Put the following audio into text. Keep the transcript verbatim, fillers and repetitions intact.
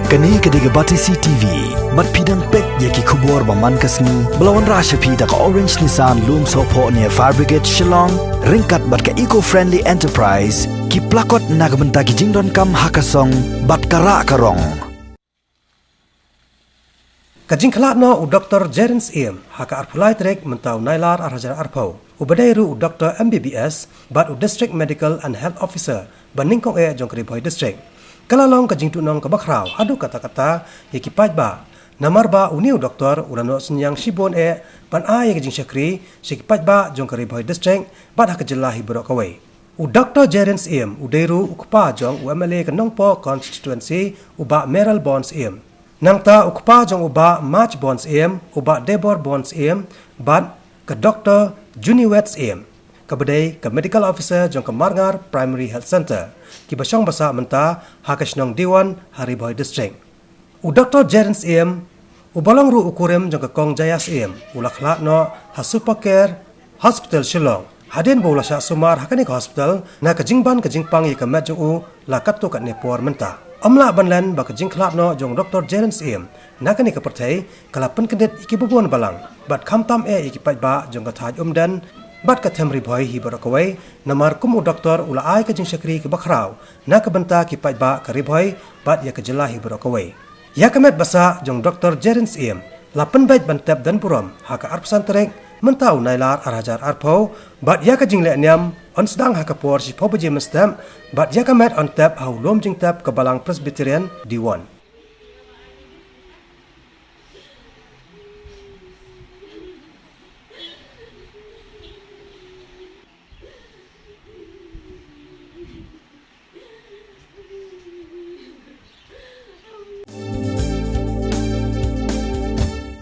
Kane ka dei ka Batesi T V. Bad phi dang peit ïa ki khubor ba man ka sngi ba la wanrah sha phi da ka Orange Nissan Lumsohphoh near Fire Brigade Shillong, ryngkat bad ka Eco Friendly Enterprise, ki plakot na ka bynta ki jingdonkam ha ka song bad ka rah ka rong. Ka jingkhlad noh u Doktor Jerin Syiem ha ka arphew lai tarik mynta u Nailar ar hajar arphew, u ba dei ruh u Doktor M B B S bad u District Medical and Health Officer ba nyngkong eh jong ka Ri Bhoi District, ka la long ka jingduhnong kaba khraw haduh katta katta ïa ki paidbah. Namar ba une u doktor u la noh synñiang shibun eh ban ai ïa ka jingshakri sha ki paidbah jong ka Ri Bhoi District bad ha ka jylla hi baroh kawei. U Doktor Jerin Syiem u dei ruh u kpa jong u M L A ka Nongpoh Constituency, u Bah Mayralborn Syiem. Nangta u kpa jong u Bah Marchborn Syiem, u Bah Deborborn Syiem bad ka Doktor Juniwet Syiem, ka ba dei ka Medical Officer jong ka Marngar Primary Health Centre, ki ba shong ba sah mynta ha ka shnong Diwon ha Ri Bhoi District. U Doktor Jerin Syiem, u ba long ruh u kurim jong ka Kong Jaya Syiem, u la khlad noh ha Super Care Hospital Shillong hadien ba u la shah sumar ha kane ka hospital na ka jingban ka jingpang ïa ka met jong u la katto katne por mynta. Ym lah ban len ba ka jingkhlad noh jong u Doktor Jerin Syiem na kane ka pyrthei ka la pynkyndit ïa ki babun balang bad khamtam eh ïa ki paidbah jong ka thaiñ Umden bad ka them Ri Bhoi hi baroh kawei, namar kum u doktor u la ai ka jingshakri kaba khraw na ka bynta ki paidbah ka Ri Bhoi bad ïa ka jylla hi baroh kawei. Ïa ka met ba sah jong Doktor Jerin Syiem la pynbeit ban tep don burom ha ka arphew san tarik mynta u Nailar ar hajar arphew, bad ïa ka jingleh niam yn sdang ha ka por shiphew baje mynstep, bad ïa ka met yn tep ha u lum jingtep ka Balang Presbyterian Diwon.